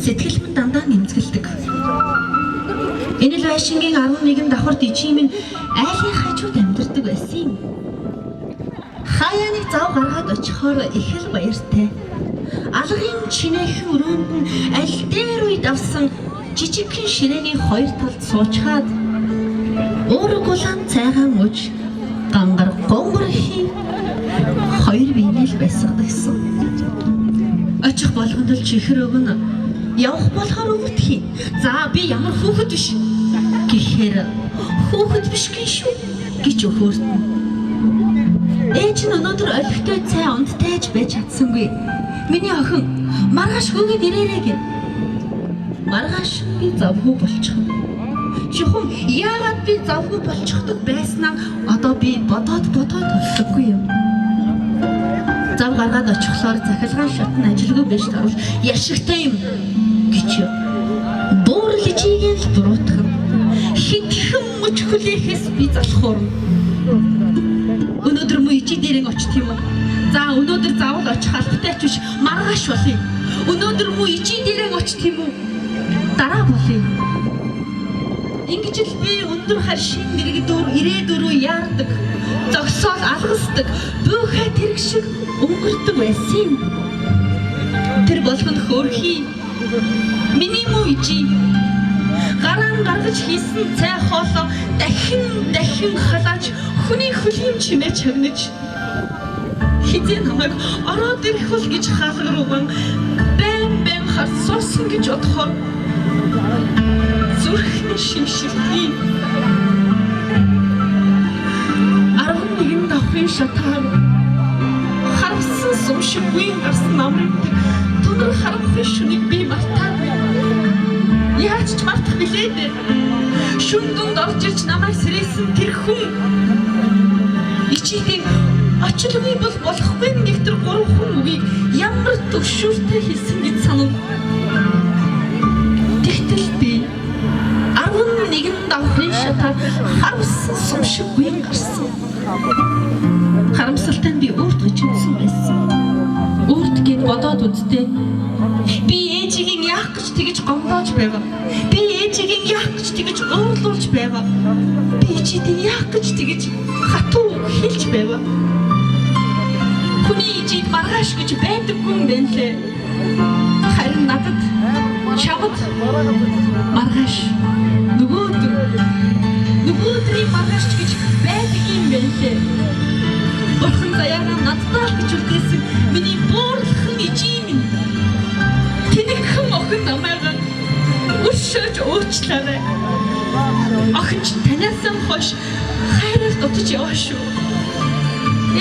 Сэтгэл минь дандаа нэмзгэлдэг. Энэ л байшингийн 11 давхарт ижийн минь айлын хажууд амьдардаг байсан юм. Хаяа нэг зав гаргаад очихоор их л баяртай. Алгын чинээхэн өрөөнд нь аль дээр үед авсан жижигхэн ширээний хоёр талд суучхаад уург улаан цайгаан ууж гангар гонгор хий хоёр биенээ л байсгадагсан. Очих болгонд л чихэр өгнө. Явах болохоор өвөртхий. За би ямар хүүхэд биш гэхээр хүүхэд биш гин шүү гэж өхөөртөн. Ээж нь өнөөдөр олигтой цай унттайж байж чадсангүй. Миний охин маргааш хүүгээд ирээрэй гэв. Маргааш би завгүй болчихно. Чухам яагаад би завгүй болчихдог байснаа одоо би бодоод бодоод болдоггүй юм. Зав гаргаад очихлоор цахилгаан шат нь ажилгүй байж таруул яшигтай юм гэж буурал ижигийн л буруутгах. Хитгэн мөч хүлээхээс би залхуурна. Өнөөдөр мөн ижи дээрэн очих юм уу? За өнөөдөр заавал очих албатай ч биш маргааш болъё. Өнөөдөр мөн ижи дээрэн очих юм уу? Дараа болъё. Ингэж л би өндөр харшийн дэргэдүүр ирээдүрүү яардаг. Зогсоол алгасдаг. Бөөхэй тэрэг шиг өнгөрдөг байсан юм. Тэр болгонд хөөрхий. Миний муу ижи гараан гаргаж хийсэн цай хоолоо дахин дахин халааж хүний хөлийн чимээ чагнаж хизээ намайг ороод ирэх бол гэж хаалга рууган байн байн харж суусан гэж бодохоор зүрхний шимширтгий. 11 давхрын шатаар харавсан сум шиг үеийн гарсан намрын тунар харанхуй шүнийг би мартаагүй. Яаж ч мартах билээ дээ. Шүн дунд орж ирж намайг сэрээсэн тэр хүн ичидийн очилгүй бол болохгүй нэг тэр гурван хүн үгийг ямар төгшүүртэй хэлсэн гэж санана. Тэгтэл би 11 давхрын шатаар харавсан сум шиг үеийн гарсан. Харамсалтай нь би өөрт гिचсэн байсан. Өөрт гэд бодоод үзтээ. Би ээжигийн яах гэж тэгж гомдоож байв. Би ээжигийн яах гэж тэгж уурлуулж байв. Би ичидийн яах гэж тэгж хатуу хэлж байв. Хүний ижид маргааш гэж байдаггүй юм байна лээ. Харин надад чамд маргааш нөгөөдөр нөгөөдрийн маргааш гэж байдаг юм байна лээ. Бурхан заяагаа наддаа л гэж үлдээсэн миний буурлахан ижийн минь. Тэнэгхэн охин намайг өршөөж уучлаарай. Охин чинь танаас хойш хайраар дутаж яваа шүү.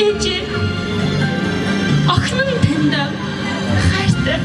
Ээжээ, охин нь танд хайртай.